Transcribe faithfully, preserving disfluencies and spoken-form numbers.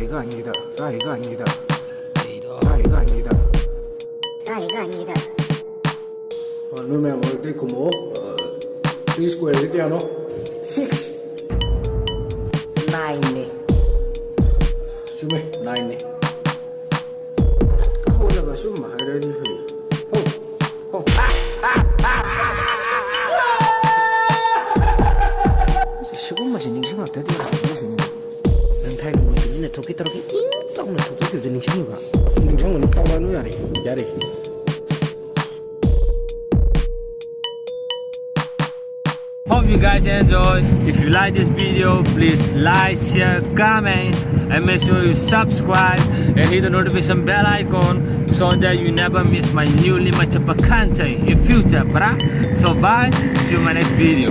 ꯀꯥꯏꯒ ꯑꯅꯤꯗ, ꯀꯥꯏꯒ ꯑꯅꯤꯗ, ꯀꯥꯏꯒ ꯑꯅꯤꯗ, ꯀꯥꯏꯒ ꯑꯅꯤꯗ꯫ ꯑ, ꯅꯣꯏ ꯃꯌꯥꯝ ꯃꯔꯛꯇꯩ ꯈꯨꯝꯃꯛꯑꯣ꯫ ꯑ, three square ꯗꯤ ꯀꯌꯥꯅꯣ? Six꯫ Nine ꯅꯦ꯫ ꯆꯨꯝꯃꯦ, nine ꯅꯦ꯫ ꯍꯣꯠꯅꯕ ꯑꯆꯨꯝꯕ ꯍꯥꯏꯔꯗꯤ ꯐꯩ꯫ ꯍꯣ, ꯍꯣ꯫ ꯁꯤꯒꯨꯝꯕꯁꯤ ꯅꯤꯡꯁꯤꯡꯂꯛꯇ꯭ꯔꯗꯤ ꯌꯥꯗꯕ ꯁꯤꯅꯤ꯫ ꯅꯪ ꯊꯥꯏꯅ ꯃꯣꯏ ꯇꯨꯃꯤꯟꯅ ꯊꯣꯛꯀꯦ ꯇꯧꯔꯒ ꯏꯪ ꯇꯧꯅ ꯊꯣꯛꯇꯣꯛꯈꯤꯕꯗꯣ ꯅꯤꯡꯁꯤꯡꯉꯤꯕ? ꯅꯤꯡꯁꯤꯡꯉꯨꯅꯨ, ꯇꯧꯔꯅꯨ, ꯌꯥꯔꯦ, ꯌꯥꯔꯦ꯫ Hope you guys enjoy. If you like this video, please like, share, comment, and make sure you subscribe and hit the notification bell icon so that you never miss my newly machapa content in future, bruh. So bye, see you in my next video.